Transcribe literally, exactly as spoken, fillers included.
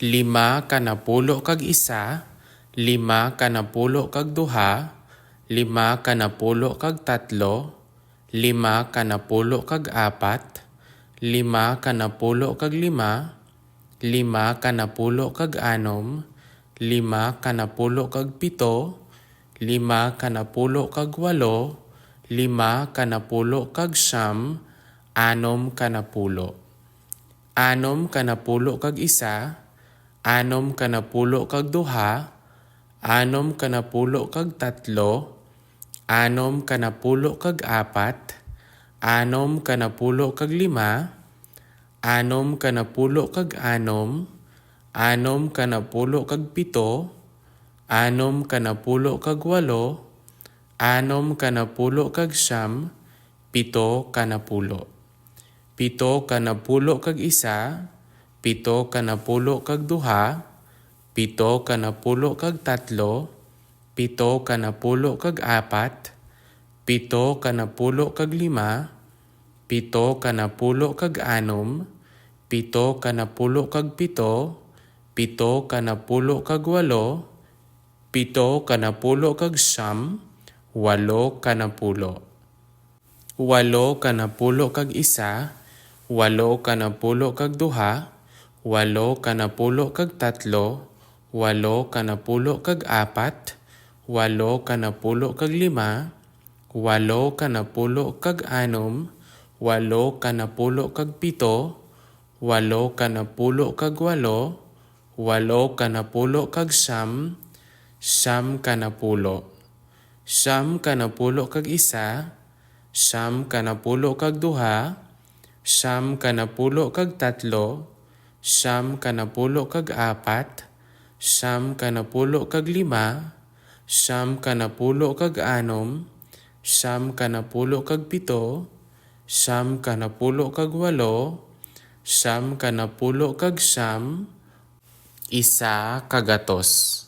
Lima ka napulo kag isa, lima ka napulo kag duha, lima ka napulo kag tatlo, lima ka napulo kag apat, lima ka napulo kag lima, lima ka napulo kag anom, lima ka napulo kag pito, lima ka napulo kag walo, lima ka napulo kag siyam, anom ka napulo. Anom ka napulo kag isa, anom ka napulo kag duha, anom ka napulo kag tatlo, anom ka napulo kag apat, anom ka napulo kag lima, anom ka napulo kag anom, anom ka napulo kag pito, anom ka napulo kag walo, anom ka napulo kag siyam, pito ka napulo. Pito ka napulo kag isa, pito ka napulo kag duha, pito ka napulo kag tatlo, pito ka napulo kag apat, pito ka napulo kag lima, pito ka napulo kag anom, pito ka napulo kag pito, pito ka napulo kag walo, pito ka napulo kag siyam, walo ka napulo. Walo ka napulo kag isa, walo ka napulo kag duha, walo ka napulo kag tatlo, walo ka napulo kag apat, walo ka napulo kag lima, walo ka napulo kag anom, walo ka napulo kag pito, walo ka napulo kag walo, walo ka napulo kag siyam, siyam ka napulo. Siyam ka napulo kag isa, siyam ka napulo kag duha, siyam ka napulo kag tatlo, siyam ka napulo kag apat, siyam ka napulo kag lima, siyam ka napulo kag anom, siyam ka napulo kag pito, siyam ka napulo kag walo, siyam ka napulo kag siyam, isa ka gatos.